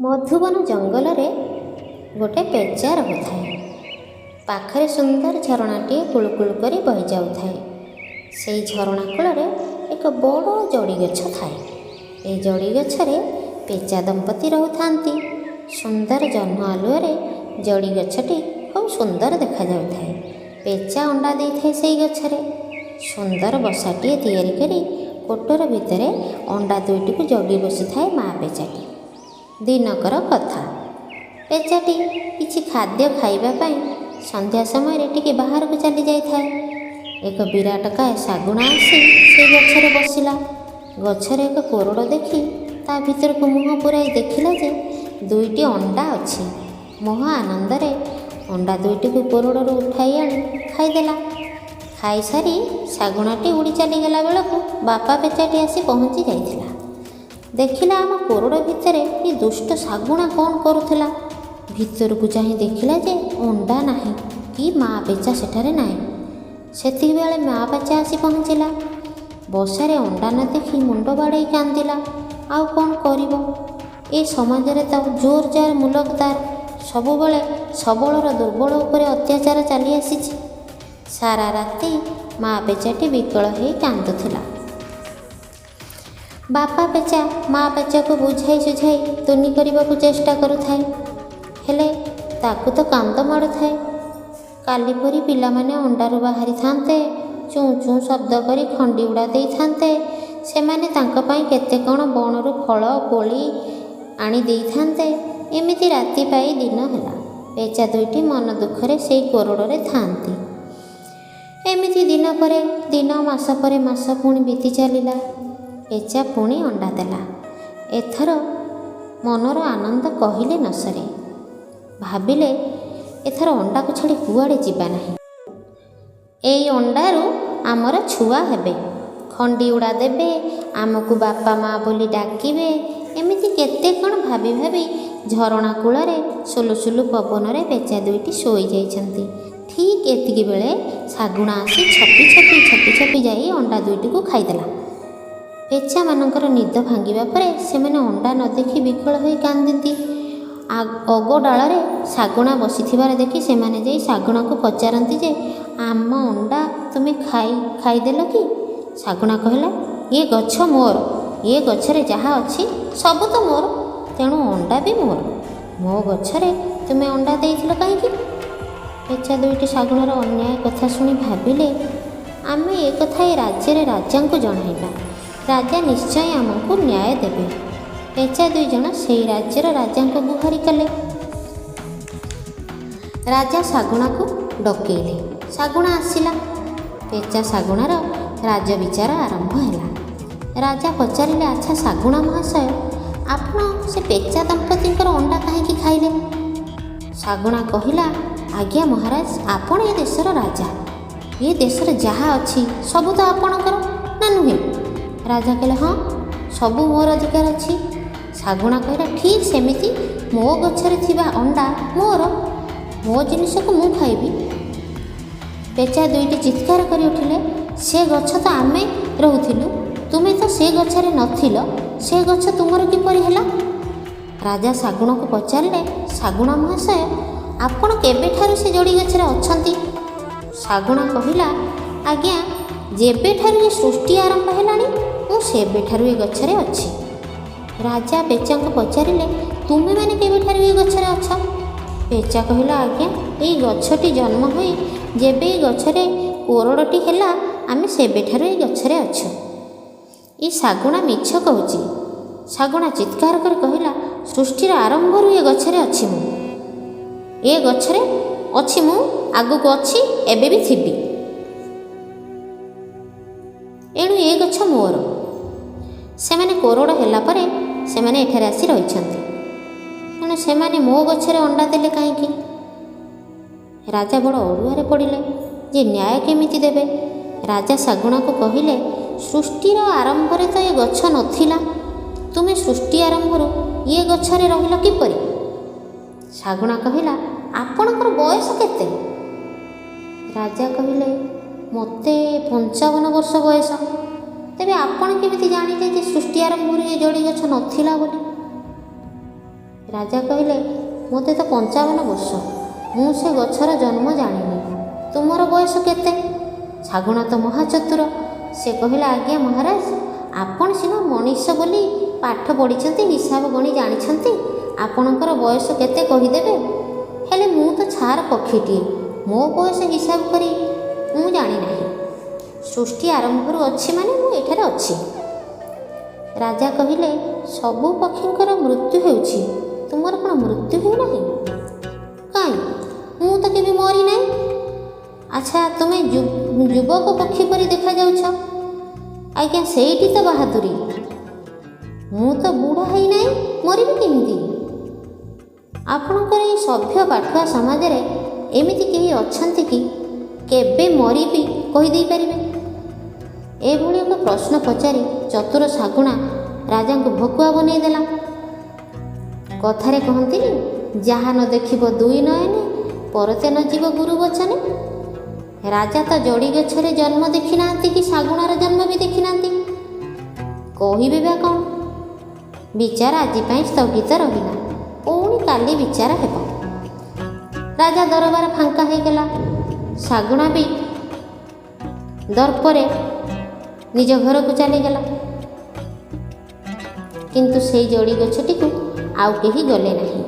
ମଧୁବନ ଜଙ୍ଗଲରେ ଗୋଟେ ପେଚା ରହୁଥାଏ। ପାଖରେ ସୁନ୍ଦର ଝରଣାଟିଏ କୁଳୁକୁଳୁ କରି ବହି ଯାଉଥାଏ। ସେଇ ଝରଣା କୂଳରେ ଏକ ବଡ଼ ଜଡ଼ି ଗଛ ଥାଏ। ଏ ଜଡ଼ି ଗଛରେ ପେଚା ଦମ୍ପତି ରହୁଥାନ୍ତି। ସୁନ୍ଦର ଜହ୍ନ ଆଲୁଅରେ ଜଡ଼ି ଗଛଟି ଖୁବ୍ ସୁନ୍ଦର ଦେଖାଯାଉଥାଏ। ପେଚା ଅଣ୍ଡା ଦେଇଥାଏ ସେଇ ଗଛରେ। ସୁନ୍ଦର ବସାଟିଏ ତିଆରି କରି କୋଟର ଭିତରେ ଅଣ୍ଡା ଦୁଇଟିକୁ ଜଗି ବସିଥାଏ ମା ପେଚାଟି। ଦିନକର କଥା, ପେଚାଟି କିଛି ଖାଦ୍ୟ ଖାଇବା ପାଇଁ ସନ୍ଧ୍ୟା ସମୟରେ ଟିକେ ବାହାରକୁ ଚାଲି ଯାଇଥାଏ। ଏକ ବିରାଟକାୟ ଶାଗୁଣା ଆସି ସେଇ ଗଛରେ ବସିଲା। ଗଛରେ ଏକ କୋରଡ଼ ଦେଖି ତା ଭିତରକୁ ମୁହଁ ପୂରାଇ ଦେଖିଲା ଯେ ଦୁଇଟି ଅଣ୍ଡା ଅଛି। ମହା ଆନନ୍ଦରେ ଅଣ୍ଡା ଦୁଇଟିକୁ କୋରଡ଼ରୁ ଉଠାଇ ଆଣି ଖାଇଦେଲା। ଖାଇସାରି ଶାଗୁଣାଟି ଉଡ଼ି ଚାଲିଗଲା ବେଳକୁ ବାପା ପେଚାଟି ଆସି ପହଞ୍ଚି ଯାଇଥିଲା। ଦେଖିଲା ଆମ କୋରଡ଼ ଭିତରେ ଏ ଦୁଷ୍ଟ ଶାଗୁଣା କ'ଣ କରୁଥିଲା। ଭିତରକୁ ଚାହିଁ ଦେଖିଲା ଯେ ଅଣ୍ଡା ନାହିଁ କି ମା ପେଚା ସେଠାରେ ନାହିଁ। ସେତିକିବେଳେ ମା ପେଚା ଆସି ପହଞ୍ଚିଲା। ବସାରେ ଅଣ୍ଡା ନ ଦେଖି ମୁଣ୍ଡ ବାଡ଼େଇ କାନ୍ଦିଲା। ଆଉ କ'ଣ କରିବ? ଏ ସମାଜରେ ତ ଜୋର ଯାର ମୁଲକ ତାର, ସବୁବେଳେ ସବଳର ଦୁର୍ବଳ ଉପରେ ଅତ୍ୟାଚାର ଚାଲି ଆସିଛି। ସାରା ରାତି ମା ପେଚାଟି ବିକଳ ହେଇ କାନ୍ଦୁଥିଲା। ବାପା ପେଚା ମା ପେଚାକୁ ବୁଝାଇ ସୁଝାଇ ତୁନି କରିବାକୁ ଚେଷ୍ଟା କରୁଥାଏ, ହେଲେ ତାକୁ ତ କାନ୍ଦ ମାଡ଼ୁଥାଏ। କାଲି ପରି ପିଲାମାନେ ଅଣ୍ଡାରୁ ବାହାରିଥାନ୍ତେ, ଚୁଁ ଚୁଁ ଶବ୍ଦ କରି ଖଣ୍ଡି ଉଡ଼ା ଦେଇଥାନ୍ତେ, ସେମାନେ ତାଙ୍କ ପାଇଁ କେତେ କ'ଣ ବଣରୁ ଫଳ କୋଳି ଆଣି ଦେଇଥାନ୍ତେ। ଏମିତି ରାତି ପାଇ ଦିନ ହେଲା। ପେଚା ଦୁଇଟି ମନ ଦୁଃଖରେ ସେଇ କୋରଡ଼ରେ ଥାଆନ୍ତି। ଏମିତି ଦିନ ପରେ ଦିନ, ମାସ ପରେ ମାସ ପୁଣି ବିତି ଚାଲିଲା। ପେଚା ପୁଣି ଅଣ୍ଡା ଦେଲା। ଏଥର ମନର ଆନନ୍ଦ କହିଲେ ନ ସରେ। ଭାବିଲେ ଏଥର ଅଣ୍ଡାକୁ ଛାଡ଼ି କୁଆଡ଼େ ଯିବା ନାହିଁ। ଏଇ ଅଣ୍ଡାରୁ ଆମର ଛୁଆ ହେବେ, ଖଣ୍ଡି ଉଡ଼ା ଦେବେ, ଆମକୁ ବାପା ମା ବୋଲି ଡାକିବେ। ଏମିତି କେତେ କ'ଣ ଭାବି ଭାବି ଝରଣା କୂଳରେ ସୁଲୁସୁଲୁ ପବନରେ ପେଚା ଦୁଇଟି ଶୋଇଯାଇଛନ୍ତି। ଠିକ୍ ଏତିକି ବେଳେ ଶାଗୁଣା ଆସି ଛପି ଛପି ଛପି ଛପି ଯାଇ ଅଣ୍ଡା ଦୁଇଟିକୁ ଖାଇଦେଲା। ପେଚାମାନଙ୍କର ନିଦ ଭାଙ୍ଗିବା ପରେ ସେମାନେ ଅଣ୍ଡା ନ ଦେଖି ବିକଳ ହୋଇ କାନ୍ଦନ୍ତି। ଅଗ ଡାଳରେ ଶାଗୁଣା ବସିଥିବାର ଦେଖି ସେମାନେ ଯାଇ ଶାଗୁଣାକୁ ପଚାରନ୍ତି ଯେ ଆମ ଅଣ୍ଡା ତୁମେ ଖାଇଦେଲ କି? ଶାଗୁଣା କହିଲା, ଏ ଗଛ ମୋର, ଏ ଗଛରେ ଯାହା ଅଛି ସବୁ ତ ମୋର, ତେଣୁ ଅଣ୍ଡା ବି ମୋର। ମୋ ଗଛରେ ତୁମେ ଅଣ୍ଡା ଦେଇଥିଲ କାହିଁକି? ପେଚା ଦୁଇଟି ଶାଗୁଣାର ଅନ୍ୟାୟ କଥା ଶୁଣି ଭାବିଲେ, ଆମେ ଏ କଥା ଏ ରାଜ୍ୟରେ ରାଜାଙ୍କୁ ଜଣାଇବା, ରାଜା ନିଶ୍ଚୟ ଆମକୁ ନ୍ୟାୟ ଦେବେ। ପେଚା ଦୁଇ ଜଣ ସେଇ ରାଜ୍ୟର ରାଜାଙ୍କୁ ଗୁହାରି କଲେ। ରାଜା ଶାଗୁଣାକୁ ଡକେଇଲେ। ଶାଗୁଣା ଆସିଲା। ପେଚା ଶାଗୁଣାର ରାଜବିଚାର ଆରମ୍ଭ ହେଲା। ରାଜା ପଚାରିଲେ, ଆଚ୍ଛା ଶାଗୁଣା ମହାଶୟ, ଆପଣ ସେ ପେଚା ଦମ୍ପତିଙ୍କର ଅଣ୍ଡା କାହିଁକି ଖାଇଲେ? ଶାଗୁଣା କହିଲା, ଆଜ୍ଞା ମହାରାଜ, ଆପଣ ଏ ଦେଶର ରାଜା, ଏ ଦେଶରେ ଯାହା ଅଛି ସବୁ ତ ଆପଣଙ୍କର ନା ନୁହେଁ? ରାଜା କହିଲେ, ହଁ, ସବୁ ମୋର ଅଧିକାର ଅଛି। ଶାଗୁଣା କହିଲା, ଠିକ୍ ସେମିତି ମୋ ଗଛରେ ଥିବା ଅଣ୍ଡା ମୋର, ମୋ ଜିନିଷକୁ ମୁଁ ଖାଇବି। ପେଚା ଦୁଇଟି ଚିତ୍କାର କରି ଉଠିଲେ, ସେ ଗଛ ତ ଆମେ ରହୁଥିଲୁ, ତୁମେ ତ ସେ ଗଛରେ ନଥିଲ, ସେ ଗଛ ତୁମର କିପରି ହେଲା? ରାଜା ଶାଗୁଣାକୁ ପଚାରିଲେ, ଶାଗୁଣା ମହାଶୟ, ଆପଣ କେବେଠାରୁ ସେ ଜଡ଼ି ଗଛରେ ଅଛନ୍ତି? ଶାଗୁଣା କହିଲା, ଆଜ୍ଞା, ଯେବେଠାରୁ ଏ ସୃଷ୍ଟି ଆରମ୍ଭ ହେଲାଣି ମୁଁ ସେବେଠାରୁ ଏ ଗଛରେ ଅଛି। ରାଜା ପେଚାଙ୍କୁ ପଚାରିଲେ, ତୁମେମାନେ କେବେଠାରୁ ଏ ଗଛରେ ଅଛ? ପେଚା କହିଲା, ଆଜ୍ଞା, ଏଇ ଗଛଟି ଜନ୍ମ ହୋଇ ଯେବେ ଏଇ ଗଛରେ କୋରଡ଼ଟି ହେଲା, ଆମେ ସେବେଠାରୁ ଏଇ ଗଛରେ ଅଛୁ। ଏ ଶାଗୁଣା ମିଛ କହୁଛି। ଶାଗୁଣା ଚିତ୍କାର କରି କହିଲା, ସୃଷ୍ଟିର ଆରମ୍ଭରୁ ଏ ଗଛରେ ଅଛି ମୁଁ, ଏ ଗଛରେ ଅଛି ମୁଁ, ଆଗକୁ ଅଛି, ଏବେ ବି ଥିବି, ଏଣୁ ଏ ଗଛ ମୋର। ସେମାନେ କୋରଡ଼ ହେଲା ପରେ ସେମାନେ ଏଠାରେ ଆସି ରହିଛନ୍ତି, ତେଣୁ ସେମାନେ ମୋ ଗଛରେ ଅଣ୍ଡା ଦେଲେ କାହିଁକି? ରାଜା ବଡ଼ ଅଡ଼ୁଆରେ ପଡ଼ିଲେ ଯେ ନ୍ୟାୟ କେମିତି ଦେବେ। ରାଜା ଶାଗୁଣାକୁ କହିଲେ, ସୃଷ୍ଟିର ଆରମ୍ଭରେ ତ ଏ ଗଛ ନଥିଲା, ତୁମେ ସୃଷ୍ଟି ଆରମ୍ଭରୁ ଏ ଗଛରେ ରହିଲ କିପରି? ଶାଗୁଣା କହିଲା, ଆପଣଙ୍କର ବୟସ କେତେ? ରାଜା କହିଲେ, ମୋତେ 55 ବର୍ଷ ବୟସ। ତେବେ ଆପଣ କେମିତି ଜାଣିଲେ ଯେ ସୃଷ୍ଟି ଆରମ୍ଭରୁ ଏ ଜଡ଼ି ଗଛ ନଥିଲା ବୋଲି? ରାଜା କହିଲେ, ମୋତେ ତ 55 ବର୍ଷ, ମୁଁ ସେ ଗଛର ଜନ୍ମ ଜାଣିନି, ତୁମର ବୟସ କେତେ? ଶାଗୁଣା ତ ମହାଚତୁର। ସେ କହିଲା, ଆଜ୍ଞା ମହାରାଜ, ଆପଣ ସିନା ମଣିଷ ବୋଲି ପାଠ ପଢ଼ିଛନ୍ତି, ହିସାବ ଗଣି ଜାଣିଛନ୍ତି, ଆପଣଙ୍କର ବୟସ କେତେ କହିଦେବେ। ହେଲେ ମୁଁ ତ ଛାର ପକ୍ଷୀଟିଏ, ମୋ ବୟସ ହିସାବ କରି ମୁଁ ଜାଣିନାହିଁ। ସୃଷ୍ଟି ଆରମ୍ଭରୁ ଅଛି ମାନେ ମୁଁ ଏଠାରେ ଅଛି। ରାଜା କହିଲେ, ସବୁ ପକ୍ଷୀଙ୍କର ମୃତ୍ୟୁ ହେଉଛି, ତୁମର କ'ଣ ମୃତ୍ୟୁ ହେଉନାହିଁ? କାଇଁ, ମୁଁ ତ କେବେ ମରିନାହିଁ। ଆଚ୍ଛା, ତୁମେ ଯୁବକ ପକ୍ଷୀ ପରି ଦେଖାଯାଉଛ। ଆଜ୍ଞା, ସେଇଠି ତ ବାହାଦୁରୀ, ମୁଁ ତ ବୁଢ଼ା ହେଇନାହିଁ, ମରିବି କେମିତି? ଆପଣଙ୍କର ଏଇ ସଭ୍ୟ ପାଠୁଆ ସମାଜରେ ଏମିତି କେହି ଅଛନ୍ତି କି କେବେ ମରିବି କହିଦେଇପାରିବେ? ଏଭଳି ଏକ ପ୍ରଶ୍ନ ପଚାରି ଚତୁର ଶାଗୁଣା ରାଜାଙ୍କୁ ଭକୁଆ ବନେଇଦେଲା। କଥାରେ କହନ୍ତିନି, ଯାହା ନ ଦେଖିବ ଦୁଇ ନୟନେ, ପରତେ ନ ଯିବ ଗୁରୁ ବଚନେ। ରାଜା ତ ଜଡ଼ି ଗଛରେ ଜନ୍ମ ଦେଖିନାହାନ୍ତି କି ଶାଗୁଣାର ଜନ୍ମ ବି ଦେଖିନାହାନ୍ତି, କହିବେ ବା କ'ଣ? ବିଚାର ଆଜି ପାଇଁ ସ୍ଥଗିତ ରହିଲା, ପୁଣି କାଲି ବିଚାର ହେବ। ରାଜା ଦରବାର ଫାଙ୍କା ହେଇଗଲା। ଶାଗୁଣା ବି ଦର୍ପରେ ନିଜ ଘରକୁ ଚାଲିଗଲା। କିନ୍ତୁ ସେଇ ଜଡ଼ି ଗଛଟିକୁ ଆଉ କେହି ଗଲେ ନାହିଁ।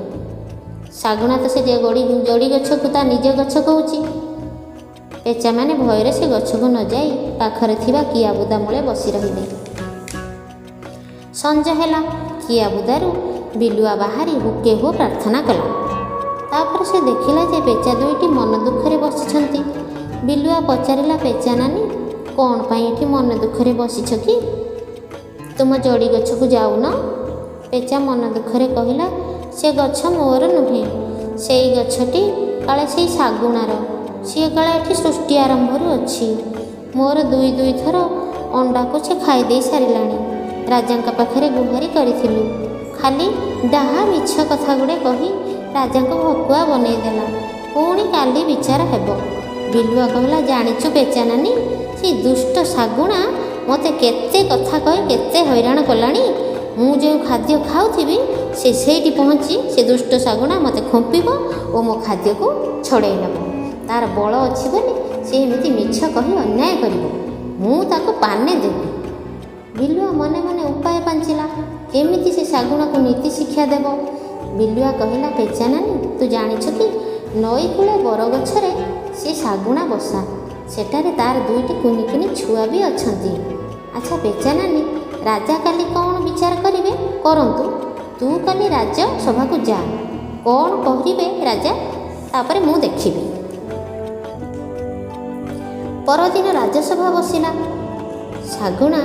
ଶାଗୁଣା ତ ସେ ଜଡ଼ି ଗଛକୁ ତା ନିଜ ଗଛ କହୁଛି। ପେଚାମାନେ ଭୟରେ ସେ ଗଛକୁ ନ ଯାଇ ପାଖରେ ଥିବା କିଆବୁଦା ମୂଳେ ବସି ରହିଲେ। ସଞ୍ଜ ହେଲା। କିଆବୁଦାରୁ ବିଲୁଆ ବାହାରି ହୁକେ ହୋ ପ୍ରାର୍ଥନା କଲା। ତାପରେ ସେ ଦେଖିଲା ଯେ ପେଚା ଦୁଇଟି ମନ ଦୁଃଖରେ ବସିଛନ୍ତି। ବିଲୁଆ ପଚାରିଲା, ପେଚା ନାନୀ, କ'ଣ ପାଇଁ ଏଠି ମନ ଦୁଃଖରେ ବସିଛ କି? ତୁମ ଜଡ଼ି ଗଛକୁ ଯାଉନ? ପେଚା ମନ ଦୁଃଖରେ କହିଲା, ସେ ଗଛ ମୋର ନୁହେଁ, ସେଇ ଗଛଟି କାଳେ ସେଇ ଶାଗୁଣାର। ସିଏ କାଳେ ଏଠି ସୃଷ୍ଟି ଆରମ୍ଭରୁ ଅଛି। ମୋର ଦୁଇ ଦୁଇ ଥର ଅଣ୍ଡାକୁ ସେ ଖାଇଦେଇ ସାରିଲାଣି। ରାଜାଙ୍କ ପାଖରେ ଗୁହାରି କରିଥିଲୁ, ଖାଲି ଡାହା ମିଛ କଥା ଗୁଡ଼େ କହି ରାଜାଙ୍କୁ ଭକୁଆ ବନେଇଦେଲା। ପୁଣି କାଲି ବିଚାର ହେବ। ବିଲୁଆ କହିଲା, ଜାଣିଛୁ ପେଚା ନାନୀ, ସେଇ ଦୁଷ୍ଟ ଶାଗୁଣା ମୋତେ କେତେ କଥା କହି କେତେ ହଇରାଣ କଲାଣି। ମୁଁ ଯେଉଁ ଖାଦ୍ୟ ଖାଉଥିବି, ସେ ସେଇଠି ପହଞ୍ଚି ସେ ଦୁଷ୍ଟ ଶାଗୁଣା ମୋତେ ଖୁମ୍ପିବ ଓ ମୋ ଖାଦ୍ୟକୁ ଛଡ଼େଇ ନେବ। ତାର ବଳ ଅଛି ବୋଲି ସେ ଏମିତି ମିଛ କହି ଅନ୍ୟାୟ କରିବ। ମୁଁ ତାକୁ ପାନେ ଦେବି। ବିଲୁଆ ମନେ ମନେ ଉପାୟ ପାଞ୍ଚିଲା, କେମିତି ସେ ଶାଗୁଣାକୁ ନୀତି ଶିକ୍ଷା ଦେବ। ବିଲୁଆ କହିଲା, ପେଚା ନାନୀ, ତୁ ଜାଣିଛୁ କି ନଈକୂଳେ ବରଗଛରେ ସେ ଶାଗୁଣା ବସା, ସେଠାରେ ତାର ଦୁଇଟି କୁନି କୁନି ଛୁଆ ବି ଅଛନ୍ତି। ଆଚ୍ଛା ପେଚା ନାନୀ, ରାଜା କାଲି କ'ଣ ବିଚାର କରିବେ କରନ୍ତୁ, ତୁ କାଲି ରାଜ ସଭାକୁ ଯା, କ'ଣ କରିବେ ରାଜା ତାପରେ ମୁଁ ଦେଖିବି। ପରଦିନ ରାଜସଭା ବସିଲା। ଶାଗୁଣା,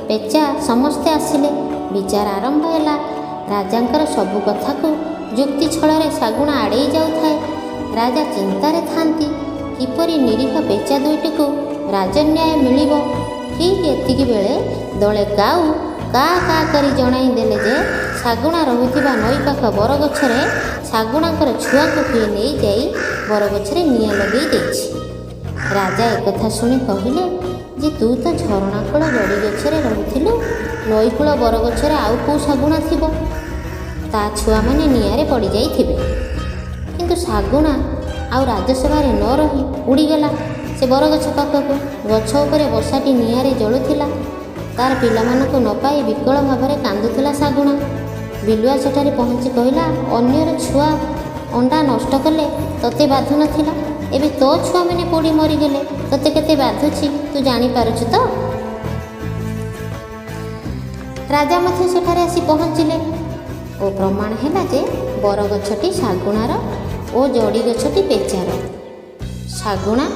ପେଚା ସମସ୍ତେ ଆସିଲେ। ବିଚାର ଆରମ୍ଭ ହେଲା। ରାଜାଙ୍କର ସବୁ କଥାକୁ ଯୁକ୍ତି ଛଳରେ ଶାଗୁଣା ଆଡ଼େଇ ଯାଉଥାଏ। ରାଜା ଚିନ୍ତାରେ ଥାନ୍ତି, କିପରି ନିରୀହ ପେଚା ଦୁଇଟିକୁ ରାଜନ୍ୟାୟ ମିଳିବ। ଠିକ୍ ଏତିକି ବେଳେ ଦଳେ କାଉ କା କା କରି ଜଣାଇ ଦେଲେ ଯେ ଶାଗୁଣା ରହୁଥିବା ନଈ ପାଖ ବରଗଛରେ ଶାଗୁଣାଙ୍କର ଛୁଆଙ୍କୁ କିଏ ନେଇଯାଇ ବରଗଛରେ ନିଆଁ ଲଗେଇ ଦେଇଛି। ରାଜା ଏକଥା ଶୁଣି କହିଲେ ଯେ ତୁ ତ ଝରଣାକୂଳ ଜଡ଼ି ଗଛରେ ରହୁଥିଲୁ, ନଈକୂଳ ବରଗଛରେ ଆଉ କେଉଁ ଶାଗୁଣା ଥିବ, ତା ଛୁଆମାନେ ନିଆଁରେ ପଡ଼ିଯାଇଥିବେ। କିନ୍ତୁ ଶାଗୁଣା ଆଉ ରାଜସଭାରେ ନ ରହି ଉଡ଼ିଗଲା ସେ ବରଗଛ ପାଖକୁ। ଗଛ ଉପରେ ବସାଟି ନିଆଁରେ ଜଳୁଥିଲା। ତାର ପିଲାମାନଙ୍କୁ ନ ପାଇ ବିକଳ ଭାବରେ କାନ୍ଦୁଥିଲା ଶାଗୁଣା। ବିଲୁଆ ସେଠାରେ ପହଞ୍ଚି କହିଲା, ଅନ୍ୟର ଛୁଆ ଅଣ୍ଡା ନଷ୍ଟ କଲେ ତୋତେ ବାଧୁ ନଥିଲା, ଏବେ ତୋ ଛୁଆମାନେ ପୋଡ଼ି ମରିଗଲେ ତୋତେ କେତେ ବାଧୁଛି ତୁ ଜାଣିପାରୁଛୁ ତ? ରାଜା ମଧ୍ୟ ସେଠାରେ ଆସି ପହଞ୍ଚିଲେ ଓ ପ୍ରମାଣ ହେଲା ଯେ ବରଗଛଟି ଶାଗୁଣାର ଓ ଜଡ଼ି ଗଛଟି ପେଚାର। ଶାଗୁଣା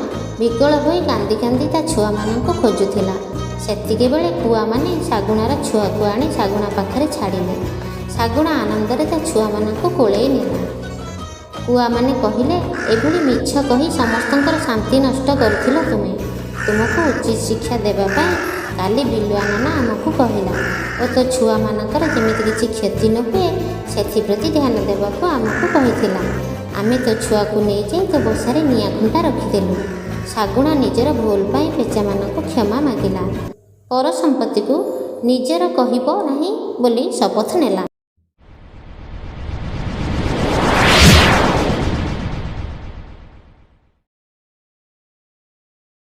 ବିକଳ ହୋଇ କାନ୍ଦି କାନ୍ଦି ତା ଛୁଆମାନଙ୍କୁ ଖୋଜୁଥିଲା। ସେତିକିବେଳେ କୁଆମାନେ ଶାଗୁଣାର ଛୁଆକୁ ଆଣି ଶାଗୁଣା ପାଖରେ ଛାଡ଼ିଲେ। ଶାଗୁଣା ଆନନ୍ଦରେ ତା ଛୁଆମାନଙ୍କୁ କୋଳେଇ ନେଲା। କୁଆମାନେ କହିଲେ, ଏଭଳି ମିଛ କହି ସମସ୍ତଙ୍କର ଶାନ୍ତି ନଷ୍ଟ କରୁଥିଲ ତୁମେ। ତୁମକୁ ଉଚିତ ଶିକ୍ଷା ଦେବା ପାଇଁ କାଲି ବିଲୁଆ ନନା ଆମକୁ କହିଲା ଓ ତୋ ଛୁଆମାନଙ୍କର ଯେମିତି କିଛି କ୍ଷତି ନ ହୁଏ ସେଥିପ୍ରତି ଧ୍ୟାନ ଦେବାକୁ ଆମକୁ କହିଥିଲା। ଆମେ ତୋ ଛୁଆକୁ ନେଇଯାଇ ତୋ ବସାରେ ନିଆଁ ଖୁଣ୍ଟା ରଖିଦେଲୁ। ଶାଗୁଣା ନିଜର ଭୁଲ ପାଇଁ ପେଚାମାନଙ୍କୁ କ୍ଷମା ମାଗିଲା। ପର ସମ୍ପତ୍ତିକୁ ନିଜର କହିବ ନାହିଁ ବୋଲି ଶପଥ ନେଲା।